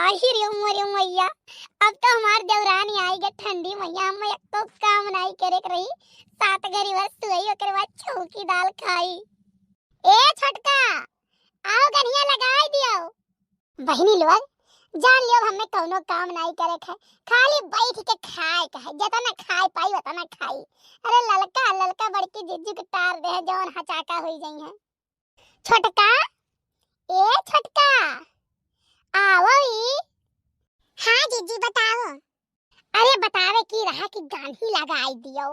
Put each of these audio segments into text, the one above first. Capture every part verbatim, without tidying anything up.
अही रे मोरे मैया, अब तो हमार देवरानी आई गे ठंडी मैया, हम एक तो काम नाई करे के रही, सात घरी बस सोई, ओकरे बाद चौकी दाल खाई। ए छोटका, आओ गनिया लगाई दियो। बहिनी लोग, जान लियो हमें कौनो काम नाई करे के है, खाली बैठ के खाए के है, जितना खाए पाई उतना खाई। अरे ललका, ललका बड़की जिज्जी के टार दे है, जौन हचाका होई जाई है। छोटका, ए छोटका, आवो ई। हाँ जिज्जी, बताओ। अरे बतावे की रहा कि गान्ही लगाई दियो।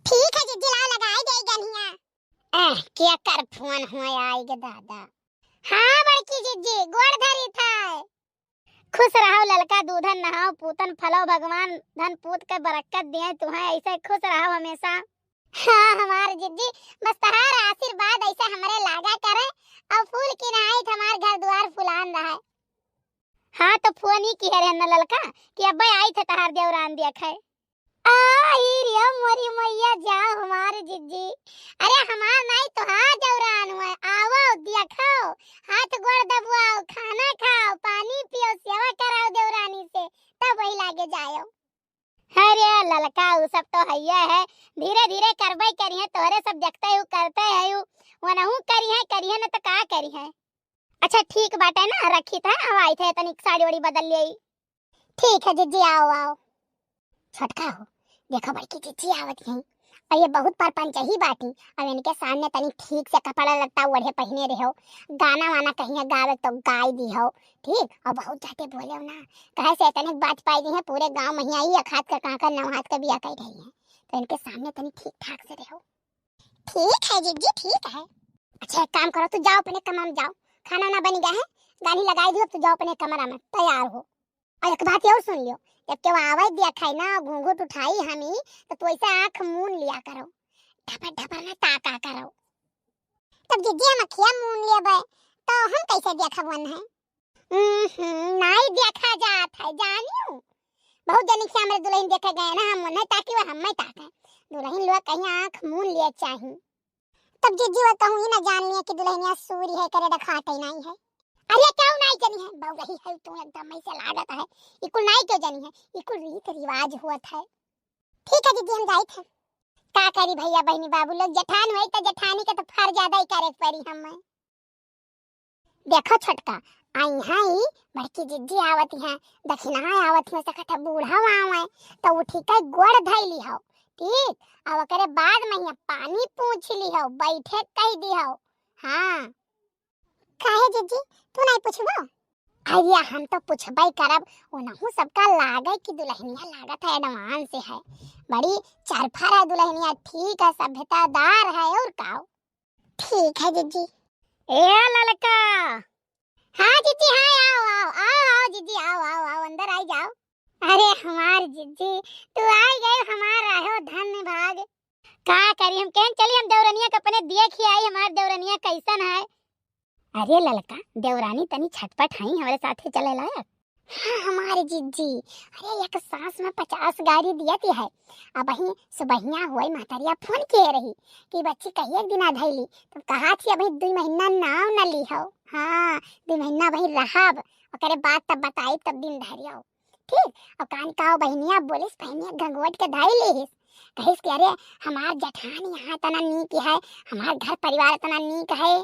ठीक है जिज्जी, लाओ लगाई दे गन्हिया। एह, के कर फोन हुआ आई गे दादा। हाँ बड़की जिज्जी, गोड़ धरी था। खुश रहो ललका, दूधन नहाओ, पूतन फलो, भगवान धन पूत के बरकत दिए तुहें, ऐसे खुश रहो हमेशा। हाँ हमार जिज्जी, बस तहार आशीर्वाद ऐसे हमरे लागा करे, और फूल की नाई हमार घर द्वार फुलान रहे। हाँ तो फोन ही किहे रहे न ललका कि अब्बे आई थे तहार देवरान देखे। आई रे मोरी मैया, जा हमार जिज्जी। अरे हमार नाई तोहार देवरान हुए, आवो देखो, हाथ गोड़ दबवाओ, खाना खाओ, पानी पियो, सेवा कराओ देवरानी से, तब वही लागे जायो। अरे ललका, उ सब तो हइये है, धीरे धीरे करबे करिहे, तोहरे सब देखते हु करते हु, वनहु करिहे करिहे न तो का करिहे। अच्छा ठीक बाटे ना, रखी था, अब आई थे तनिक साड़ी वाड़ी बदल ले। ठीक है जिज्जी, आओ आओ। छोटका हो, देखो बड़की जिज्जी आवत हैं, और ये बहुत परपंच ही बाटी, अब इनके सामने तनी ठीक से कपड़ा लत्ता ओढ़े पहिने रहो, गाना वाना कहीं गावे तो गाई दिहो, ठीक, और बहुत जाते बोले ना, कहे से इतने बात पाई दी है, पूरे गांव में ही आई, एक हाथ का कांकर नौ हाथ का बिया कर रही है, तो इनके सामने तनी ठीक ठाक से रहो। ठीक है जिज्जी, ठीक है। अच्छा एक काम करो, तू जाओ अपने कमरा में जाओ, खाना वाना बन गया है, गानी लगाई दियो, अब तू जाओ अपने कमरा में तैयार हो। और एक बात और सुन लियो, जब केहू आवे देखे ना, घूंघट उठाई हमी, तो तू ऐसे आंख मून लिया करो, ढपर ढपर ना ताका करो। तब जिज्जी हम अखिया मून लेबे, तो हम कैसे देखब वन है? हम्म, नाई देखा जात है, जानियो। बहुत जनी से हमरे दुल्हन देखे गए ना, हम नहीं ताकी, वो हम नहीं ताके। दुल्हन लोग कहीं आंख मून लिए चाही। तब जिज्जी वो कहूँ ही ना जान लिए कि दुल्हनिया सूरी है, करे दिखाते नहीं है। अरे क्यों नहीं जनी है, बहु रही है तू एकदम ऐसे लागत है। इकुल नहीं क्यों जनी है, इकुल रीत रिवाज हुआ था। ठीक है जिज्जी, हम जाइत है। का करी भैया बहनी बाबू लोग, जेठान होई तो जेठानी के तो फर्ज अदा ही करे के पड़ी हमें। देखो छोटका, आई हाँ ई बड़की जिज्जी आवत हैं, दखिनहा आवत हैं, सकत है बूढ़ा आवे, तो उठी के गोड़ धई लिहो, ठीक, और ओकरे बाद में यहाँ पानी पूछ लिहो, बैठे कह दिहो। हाँ। काहे जिज्जी, तू नहीं पूछबो? अरे हम तो पूछबे करब, ओनहु सबका लागे कि दुल्हनिया लागत है advance है, बड़ी चरफर है दुल्हनिया, ठीक है, सभ्यतादार है और का। ठीक है जिज्जी। ए ललका। हाँ जिज्जी, हाँ, आओ, आओ, आओ, आओ जिज्जी, आओ, आओ, आओ, अंदर आई जाओ। अरे हमार जिज्जी, तू आई गए हमार, आयो धन्य भाग। का करी हम, कहन चली हम देवरनिया के अपने देख ही आई, हमार देवरनिया कैसन है। अरे ललका, देवरानी तनी छटपट हई, हमरे साथे चले लायक। हाँ, हमारे जिज्जी, अरे एक सांस में पचास गारी दियत है। अबहीं सुबहिया हुई महतरिया फोन किए रही कि बच्ची कहिए एक दिन आ धैली, तो कहा थी अबहीं दुई महीना नाव न ली हो। हाँ, दुई महीना वहीं रहब, ओकरे बाद तब बताई, तब दिन धरियो। ठीक, और कान का बहिनिया बोलिस, बहिनिया घंघोट के धाई लेहिस, कहिस कि अरे हमार जेठान यहाँ इतना नीक है, हमार घर परिवार इतना नीक है।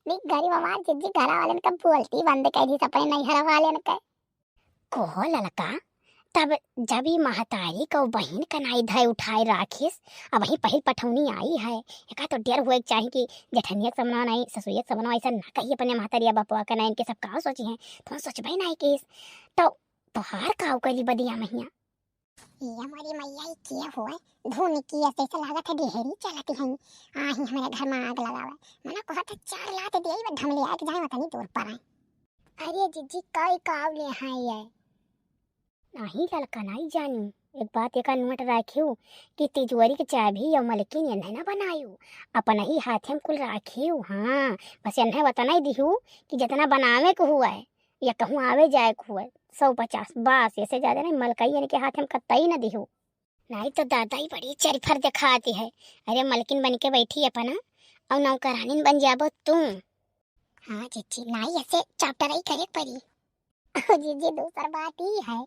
नीक गरीब हमार जिज्जी घरा वालन का बोलती बंद कर दी, अपने नैहर वालन का। कहो ललका, तब जब ई महतारी का बहिन का नाई धय उठाए राखिस, अबहीं पहिल पठौनी आई है, एका तो डर हुए के चाही कि जेठनिया के समनवा नाई, ससुरिया के समनवा ऐसा ना कही अपने महतारिया बपवा का नाई, इनके सब का सोची हैं, तो सोचबे नाई किस। तो तोहार का करी बदिया महिया? ये हमारी मैया, ये के हुए? धुन की ऐसे ऐसे लागत है, डेहरी चलती हैं। आ ही हमारे घर में आग लगावे। मना कहत है, चार लात दिए, वो धमलिया के जाए, वतनी दूर पर आए। अरे जिज्जी, काई काव ले हैं ये? नहीं ललका, नहीं जानी। एक बात एका नोट राखियो कि तिजोरी के चाबी या मलकिन एन्हे ना बनायो, अपन ही हाथे में कुल राखियो। हाँ, बस एन्हे वतना ही दिहू कि जितना बनावे के हुआ है, या कहूँ आवे जाए के हुए, सौ पचास, बस, ऐसे ज्यादा नहीं, मलकइयन के हाथ में कतई न दिहो। नाई तो दादा ही बड़ी चरफर दिखाती है। अरे मलकिन बन के बैठी अपना, और नौकरानिन बन जाबो तू। हाँ जिज्जी, नाई ऐसे चौटराई करे पड़ी। ओ जिज्जी, दूसर बात ई है,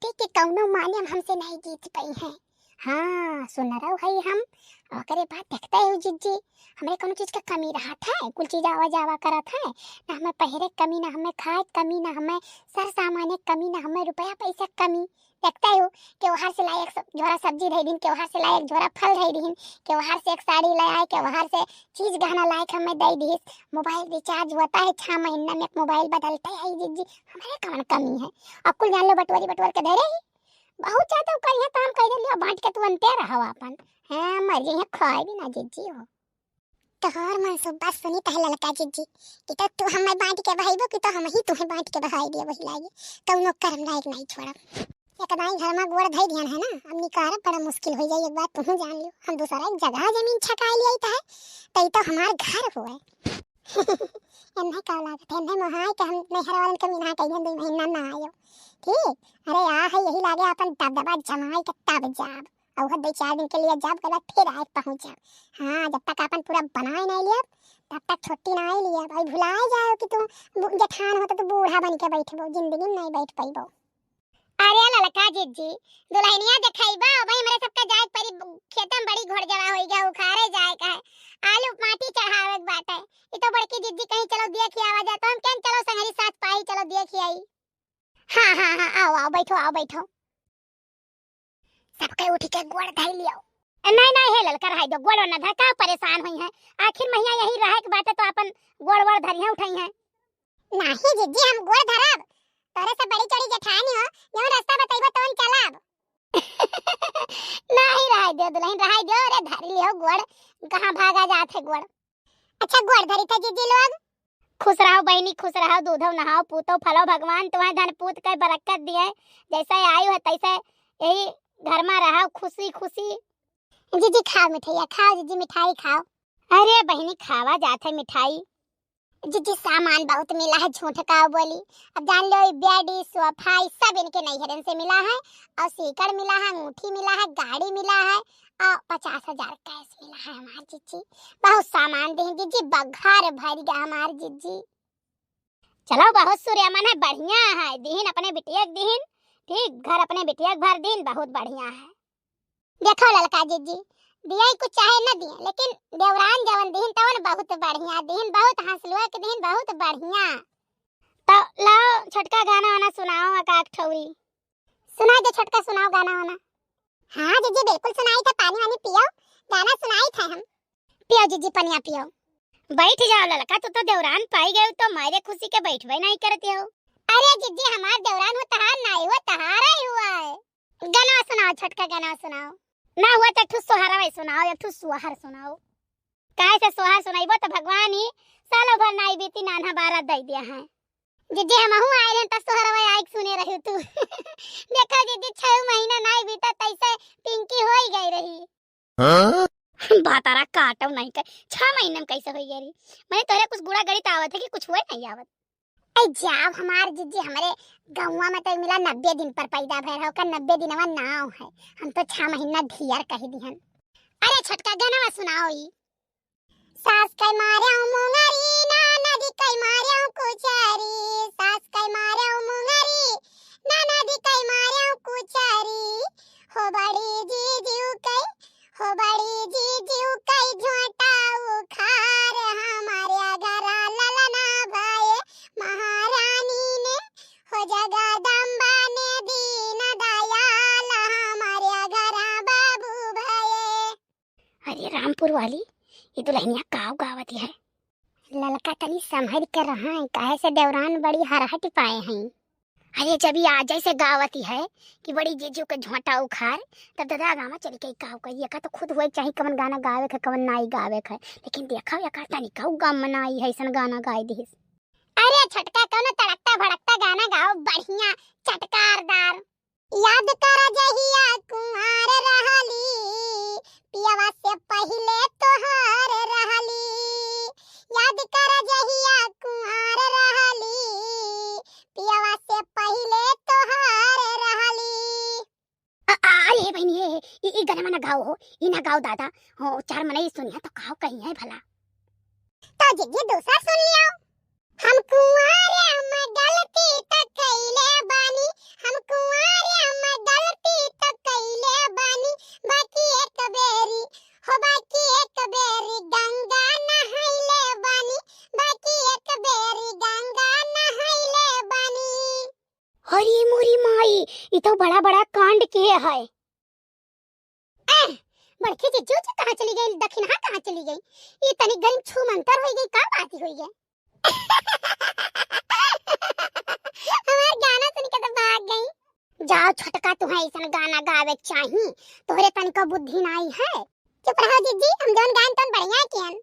ठीक कि कौनो माने हमसे नहीं जीत पइहैं। हाँ, सुनरौ है हम, ओकरे बाद देखते हो जिज्जी, हमरे कौनो चीज का कमी रहत है, कुल चीज आवा जावा करत है, ना हमें पहिरे क कमी, ना हमें खाए क कमी, ना हमें सर सामाने क कमी, ना हमें रुपया पैसा क कमी। देखते हो, केवहार से लाए एक सब-, झोरा सब्जी धइ दीन, केवहार से लाए एक झोरा फल धइ दीन, केवहार से एक साड़ी ले आए, केवहार से चीज गहना लाए के हमें दइ दीस। मोबाइल रिचार्ज होता है छह महीना में, एक मोबाइल बदलते है जिज्जी, हमरे कौन कमी है? अब कुल जान लो बटोरी बटोर के धरे ही, बहुत ज्यादा ओकर यहाँ काम कर लिया, बांट के तू अंते रहो आपन। हाँ, मर जाइए, खाए भी ना जिज्जी हो। तोहर मनसूबा सुनी त है ललका जिज्जी, कि तो तू हमें बांट के बहाइबो, कि तो हम ही तुम्हें बांट के बहाई दिए, वही लागे कौनो करम लायक नहीं छोड़ब। एक दाई घर में गोड़ धई दिहन है ना, अब निकारब बड़ा मुश्किल हो जाई। एक बात तुम जान लियो, हम दूसरा एक जगह जमीन छकाई लिया है, तई तो हमार घर हुए। एन्हे का लागत है, एन्हे मोहाय के हम नैहर वालन के मिनहा कइले दुई महीना ना आयो। ठीक, अरे आ है यही लागे अपन दबदबा जमाई के तब जाब। और दो चार दिन के लिए जाब, ओकर बाद फिर आए पहुँच जाब। हाँ, जब तक अपन पूरा बनाए नहीं लियब, तब तक छुट्टी नहीं लियब। और भुलाए जाओ कि तू बु-, जेठान हो तो तू बूढ़ा बन के बैठबो, जिंदगी में नहीं बैठ पइबो। अरे ललका जिज्जी, दुल्हनिया देखइबा, अबही हमरे सबका जाए के परी, खेते में बड़ी घोड़ जवा होई गया, उखारे जाए का है, आलू माटी चढ़ावे के बाटे। ई तो बड़की जिज्जी कहीं चलो देख आवा जा, तो हम कहेन चलो संगरी साथ पाई, चलो देख आई। हाँ, हाँ, हाँ, आओ, आओ, बैठो, आओ, बैठो। सबके उठ के गोड़ धइ लियो। ए, नहीं, नहीं, हे ललका, रहाई दो, गोड़ ना धर, का परेशान होइहैं? आखिर महिया यही रहे के बाटे तो अपन गोड़ वोड़ धरिहैं, उठइहैं। नाही जिज्जी, हम गोड़ धरब, तोरे से बड़ी चढ़ी जेठानी हो, जौन रास्ता बतइबो तौन चलब। नहीं, रहाई दो दुल्हन, रहाई दो, अरे धरि लियो गोड़, कहाँ भागा जात है गोड़। अच्छा, गोड़ धरी था जिज्जी लोग। खुश रहो बहिनी, खुश रहो, दूधो नहाओ, पूतो फलो, भगवान तुम्हें धन पूत के बरकत दिए, जैसे आयु है तैसे यही घर में रहो, खुशी खुशी। जिज्जी खाओ मिठाइया, खाओ जिज्जी, मिठाई खाओ। अरे बहिनी, खावा जात है मिठाई। जिज्जी सामान बहुत मिला है, झूठ का बोली। अब जान लो, ये बेड, ये सोफा, ये सब इनके नैहरन से मिला है, और सीकड़ मिला है, अंगूठी मिला है, गाड़ी मिला है, और पचास हजार कैश मिला है हमार जिज्जी। बहुत सामान दें जिज्जी, बघार भर गया हमार जिज्जी। चलो, बहुत सूर्यमन है, बढ़िया है, दीहिन अपने बिटिया के दीहिन, ठीक, घर अपने बिटिया के भर दीहिन, बहुत बढ़िया है। देखो ललका जिज्जी, दिया ही कुछ चाहे न दिए, लेकिन देवरान जवन दीहिन तवन बहुत बढ़िया दीहिन, बहुत हंसलुआ के दीहिन, बहुत बढ़िया। तो लाओ छोटका गाना वाना सुनाओ, एकाक ठौरी। सुनाई दे छोटका, सुनाओ गाना वाना। हाँ जिज्जी, बिल्कुल सुनाई था, पानी वानी पियो, गाना सुनाई था हम। पियो जिज्जी, पनिया पियो। बैठ जाओ ललका, तू तो देवरान पाई गयो तो मारे खुशी के बैठबे नहीं करती हो। अरे जिज्जी, हमार देवरान हो तहार नाई हो, तहारा ही हुआ है। गाना सुनाओ छोटका, गाना सुनाओ। ना हुआ तो एक ठो सोहरा भाई सुनाओ, एक ठो सोहर सुनाओ। काहे से सोहर सुनाइबो तो भगवान ही सालों भर नाई बीती नान्हा बारह दे दिया है। जिज्जी, हमहू आए रहे त सोहरवा आइक सुने रही तू। देखो जिज्जी, छह महीना नाई बीता तैसे पिंकी हो ही गई रही। हाँ? बातारा काटो नहीं कर, छह महीने में कैसे हो गई रही? मैंने तोरे कुछ गुड़ा गणित आवत है कि कुछ हुए नहीं आवत? ऐ जाओ हमार जिज्जी, हमरे गौवा में तो मिला नब्बे दिन पर पैदा भय रहो, का नब्बे दिनवा नाव है, हम तो छह महीना धियर कह दिहन। अरे छोटका गाना सुनाओ ई। सास कै मार्यां मुंगरी, ननद कै मार्यां कुचरी, सास कै मार्यां मुंगरी, ननद कै मार्यां कुचरी, हो बड़ी जीजू कै, हो बड़ी जीजू कै झोंटा उखार, हमारे घरा ललना भये महारानी ने, हो जगदम्बा ने दीन दयाल, हमारे घरा बाबू भये। अरे रामपुर वाली, ये दुल्हनिया काव गावत है? ललका तनी संभर के रहा, काहे से देवरान बड़ी हरहट पाए हैं। अरे जब ये आज ऐसे गावत है कि बड़ी जीजू के झोंटा उखार, तब दादा गाँव चली के काव कही, एका तो खुद हुए चाही कवन गाना गावे के, कवन नाई गावे के। लेकिन देखा एका तनी काव गम नाई है, ऐसन गाना गाय दिहिस। अरे छोटका, कौनो तड़कता भड़कता गाना गाओ, बढ़िया चटकारदार। याद कर जहिया कुंवार रहली, पियवा से पहिले तोहार रहली। याद कर जहिया कुंवार रहली, पियवा से पहिले तोहार रहली। अ-, अ-, अरे बहिनी, ए, ए, ई, ई गनमा ना गाओ हो, ई ना गाओ दादा। हो, चार मनई सुनिया तो काव कहिहैं भला। तो जिज्जी दूसरा सुन लियो। हम कुंवारे में गलती त अरे मोरी माई, ई तो बड़ा बड़ा कांड के है। ए, बड़की जिज्जू जी कहाँ चली गई, दखिनहा कहाँ चली गई? ई तनी गई छू मंतर होई गई, का बात होई गई? हमार गाना सुन के तो भाग गई। जाओ छोटका, तुहे ऐसन गाना गावे के चाही, तोहरे तनिको बुद्धि नाई है। चुप रहो जिज्जी, हम जौन गायन तौन बढ़िया कियन।